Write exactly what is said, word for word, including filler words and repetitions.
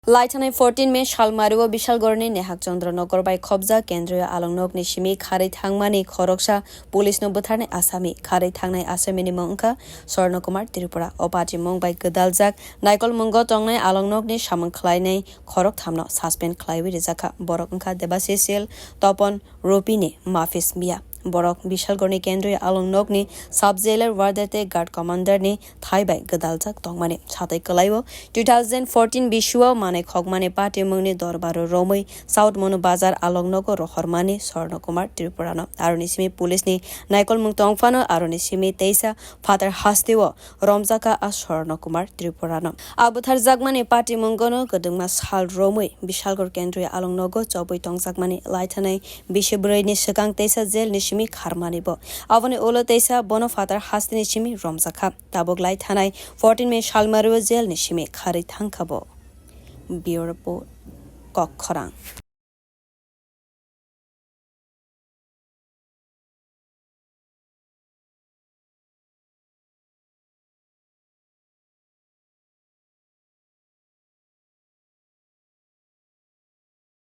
Laithanai fourteen May salmario Bishalgorni Nehak Chandra Nagar bai khobjak Kendriya Alongnokni simi kharwi thangmani khoroksa police no bwtharnai asami. Kharwi thangnai asamini mung wngkha Swarna Kumar Tripura. O patimung bai gwdaljak Naikol mungo tongnai Alongnokni samung khlainai khorok thamno suspend khlaiwi rijakha. Borok wngkha Debashish Sil, Topon Ropini, Mafis Mia. Borok Bishalgorni Kendriya Alongnokni sub jailer, warder tei guard commander ni thai bai gwdaljak tongmani. Satai kwlaio two thousand fourteen bisuo manai khokmani party mungni dorbaro romwi South Monu Bazar Alongnogo rohormani Swarna Kumar Tripurano. Aroni simi police ni naikolmung tongphano aroni simi teisa phatar hasteo romjakha a Swarna Kumar Tripurano. A bwtharjakmani party mungono kwdwngma sal romwi Bishalgor Kendriya Alongnogo chobwi tongjakmani laithanai bisi bwrwini swkang teisa jail ni simi kharmani bo. Aboni ulo teisa bono phatar hasteni simi romjakha. Tabuk laithanai fourteen May salmario jail ni simi kharwi thangkha bo. Bureau Report, Kokkhorang.